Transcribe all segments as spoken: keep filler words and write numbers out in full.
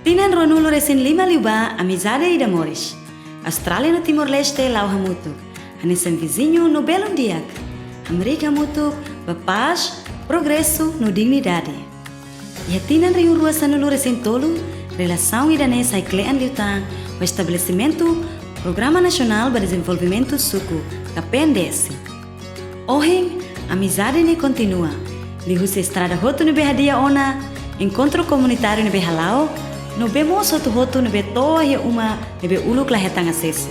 Tinan ruanulu resin lima liubá, amizade ida moris. Austrália no Timor-Leste la'o hamutuk, hanesan viziñu no belun di'ak. Hamriik hamutuk ba pás, progresu no dignidade. Iha tinan rihun rua sanulu resin tolu, relasaun ida-ne'e sai kle'an liután ho estabelesimentu Programa Nasionál ba Dezenvolvimentu Suku, ka P N D S. Ohin, amizade ne'e kontinua. Liuhusi estrada hotu ne'ebé hadi'a ona, enkontru komunitáriu ne'ebé hala'o, no bee moos hotu-hotu ne'ebé to'o iha uma ne'ebé uluk la hetan asesu.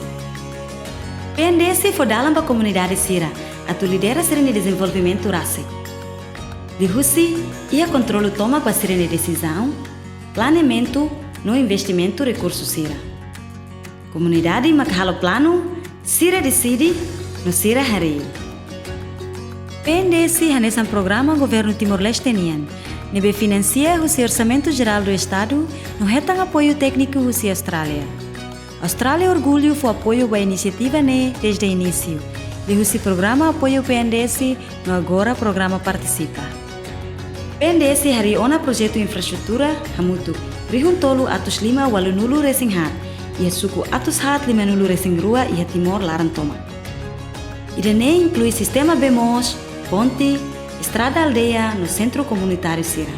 P N D S fó dalan ba komunidade sira atu lidera sira-nia dezenvolvimentu rasik. Liuhusi iha kontrolu tomak ba sira-nia desizaun, planeamentu no investimentu rekursu sira. Komunidade mak halo planu, sira deside, no sira harii. P N D S hanesan programa governu Timor-Leste nian, ne'ebé finansia husi Orsamentu Jerál do Estadu no hetan apoiu tékniku husi Austrália. Austrália orgullu fó apoiu ba inisiativa ne'e dezde inísiu, liuhusi programa apoiu P N D S no agora programa Partisipa. P N D S harii ona projetu infraestrutura hamutuk rihun tolu atus lima ualunulu resin haat, iha suku atus haat limanulu resin rua iha Timor laran tomak. Ida-ne'e inklui sistema bee moos, ponte, estrada aldeia no sentru komunitáriu sira.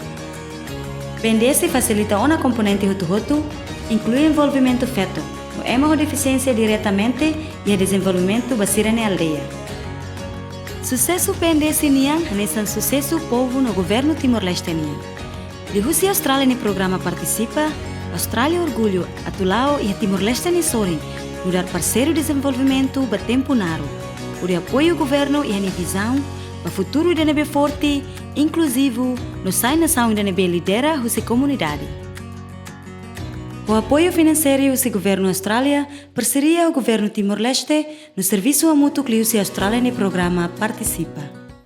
P N D S fasilita ona komponente hotu-hotu, inklui envolvimentu feto no ema ho defisiénsia diretamente iha dezenvolvimentu ba sira-nia aldeia. Susesu P N D S nian hanesan susesu povu no governu Timor-Leste nian. Liuhusi Austrália nia programa Partisipa, Austrália orgullu atu la'o iha Timor-Leste nia sorin, nu'udar parseiru dezenvolvimentu ba tempu naruk, hodi apoiu governu iha nia vizaun ba futuru ida ne'ebé forte, inkluzivu, no sai nasaun ida ne'ebé lidera husi komunidade. Ho apoiu finanseiru husi governu Austrália, parseria ho governu Timor-Leste, no servisu hamutuk liuhusi Austrália nia programa Partisipa.